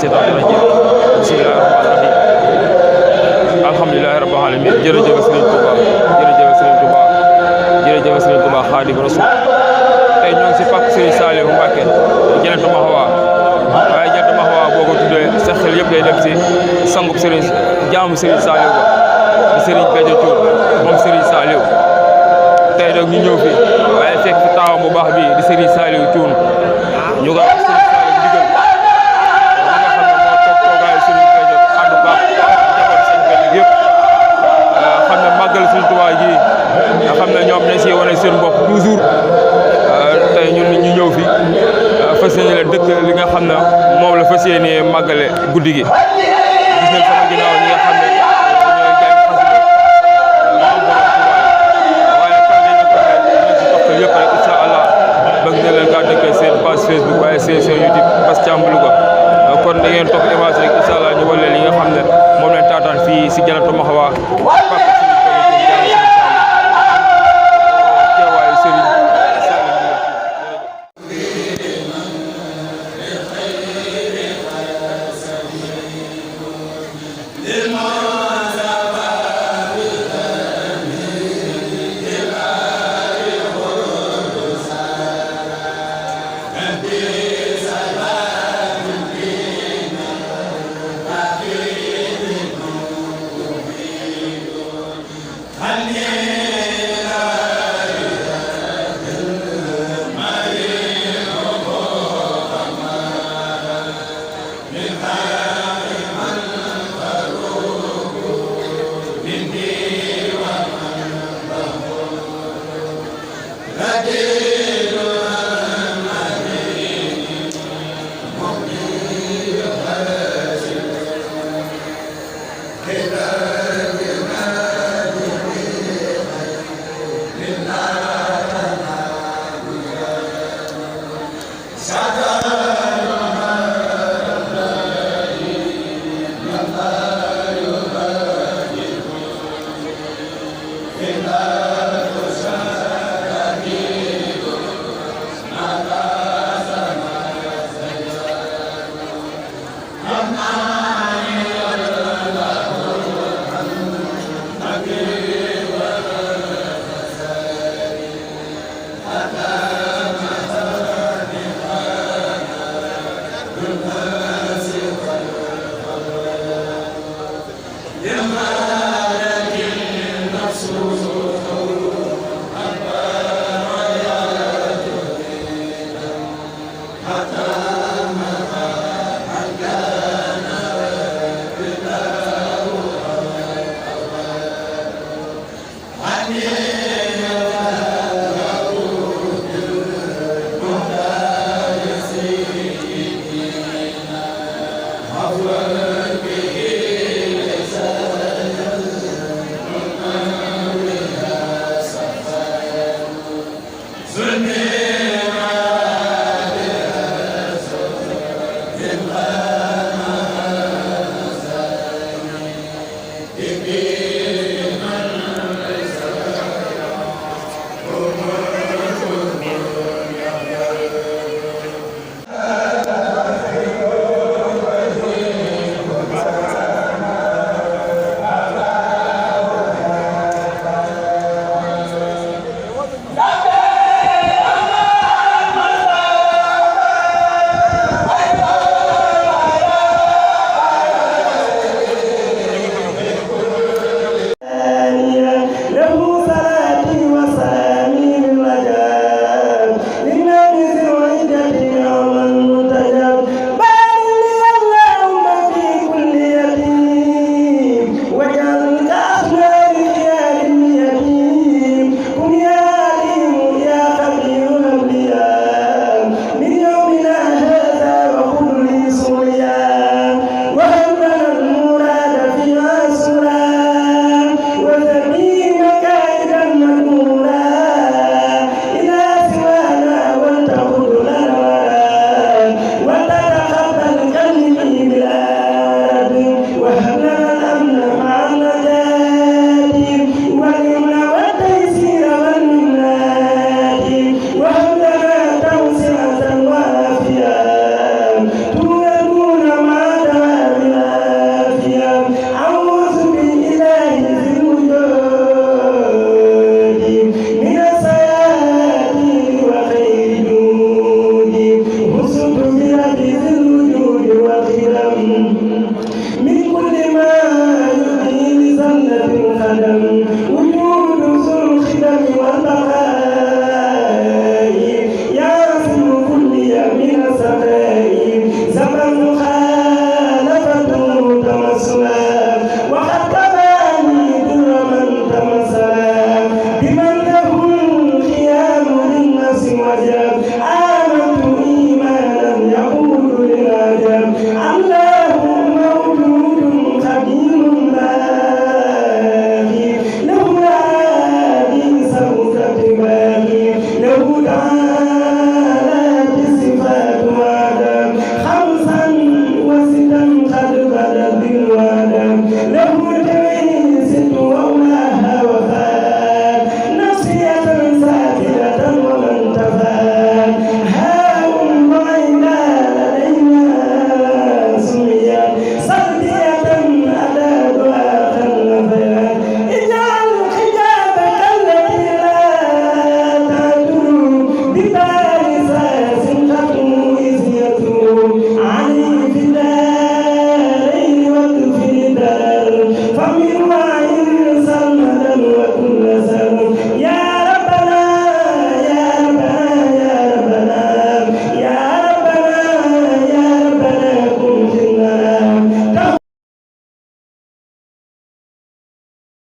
shaytaani rajiim bismillaahi rahmaani rahiim alhamdulillaahi rabbil aalamiin jërëjëf Sëriñ Tuubaa jërëjëf Sëriñ Tuubaa jërëjëf Sëriñ Tuubaa Xaadimu Rasuul tey ñoo ngi si pàkk Sëriñ Saalihu Mbàkke Jannatul Mahwa waaye Jannatul Mahwa boo ko tuddee sa xel yëpp day dem si sangub Sëriñ jaamu Sëriñ Saalihu ba di Sëriñ Béthio Thioune moom Sëriñ Saalihu tey nag ñu ñëw fi waaye fekk fi taawam bu baax bi di Sëriñ Saalihu Thioune ñu ko wax Sëriñ Saalihu digal li nga xam ne moo toog toogaayu Sëriñ Béthio ànd baax jabar seen benn yëpp xam ne màggal Sëriñ Tuubaa ji nga xam ne ñoom dañ siy wane seen bopp toujours tey ñun ñu ñëw fi fas yéene la dëkk li nga xam ne moom la fas yéene màggale guddi gi gis nañ sama ginnaaw ñi nga xam ne ñooy jaay xasida moom borom Tuubaa waaye kan li nga xam ne ñu si topp yëpp rek incha allah bëgg na leen kaa dëkkee seen page Facebook waaye seen YouTube Bass Thiam Louga kon da ngeen topp image rek incha allah ñu wan leen li nga xam ne moom lañ taataan fii si Jannatul Mahwa Sata